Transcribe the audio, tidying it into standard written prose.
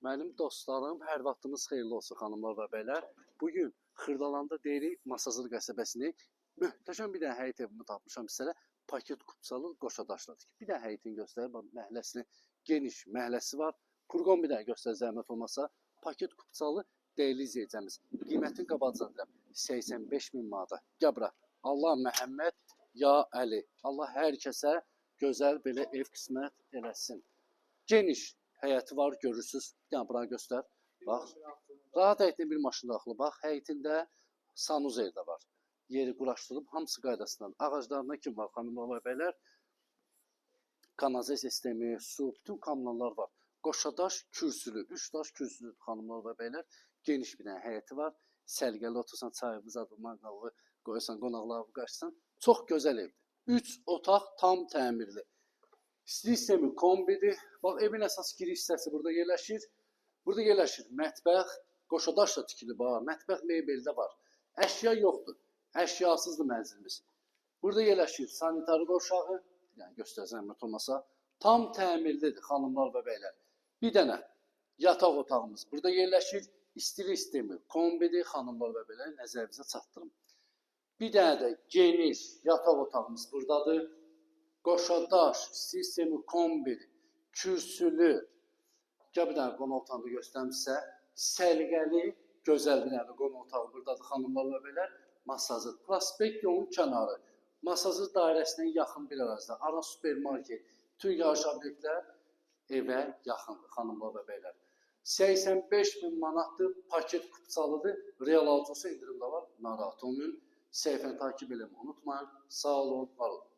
Mənim dostlarım, hər vaxtınız xeyirli olsun xanımlar və bəylər. Bu gün Xırdalanda deyirik Masazır qəsəbəsini möhtəşəm bir dənə həyət evimi tapmışam sizlərə. Paket kupçalı qoşa daşladık. Bir dənə həyətini göstərir. Bax, məhəlləsini geniş məhəlləsi var. Furqon bir dənə göstər zəhmət olmasa. Paket kupçalı dəyərli izləyicimiz. Qiymətini qabaqca deyirəm. 85 min manata. Gəl bura. Allah Məhəmməd, ya Əli. Allah hər kəsə gözəl belə ev qismət eləsin. Geniş həyəti var, görürsüz. Bir dənə buranı göstər. Bax. Rahat həyətinə bir maşın daxili. Bax, həyətində sanuzel də var. Yeri quraşdırılıb, hamısı qaydasındadır. Ağaclarına kim var, xanımlar və bəylər? Kanalizasiya sistemi, su, bütün kommunallar var. Qoşadaş kürsülü, 3 daş kürsülüdür xanımlar və bəylər. Geniş bir dənə həyəti var. Səliqəli otursan, çayı, zadı, manqalı qoyursan, qonaqları qarşısan. Çox gözəl evdir. 3 otaq tam təmirli. İstilik sistemi kombidir. Bax, evin əsas giriş hissəsi burada yerləşir. Burada yerləşir mətbəx, qoşadaşla tikilib ha. Mətbəx mebeli də var. Əşya yoxdur. Əşyasızdır mənzilimiz. Burada yerləşir sanitar qovşağı. Yəni göstər zəhmət olmasa. Tam təmirlidir xanımlar və bəylər. Bir dənə yataq otağımız burada yerləşir. İstilik sistemi kombidir xanımlar və bəylər, nəzərinizə çatdırım. Bir dənə də geniş yataq otağımız buradadır. Qoşadaş sistemi kombidir, kürsülü. Gəl bir dənə qonaq otağını göstərim sizə. Səliqəli, gözəl bir dənə qonaq otağı buradadır xanımlar və bəylər. Masazır. Prospekt yolun kənarı. Masazır dairəsinə yaxın bir ərazidə. Ara supermarket, bütün yaşayış obyektlər evə yaxındır xanımlar və bəylər. 85 min manatdır, paket kupçalıdır. Real alıcısı endirim də var, narahat olmayın. Səhifəni takip eləməyi unutmayın. Sağ olun, var olun.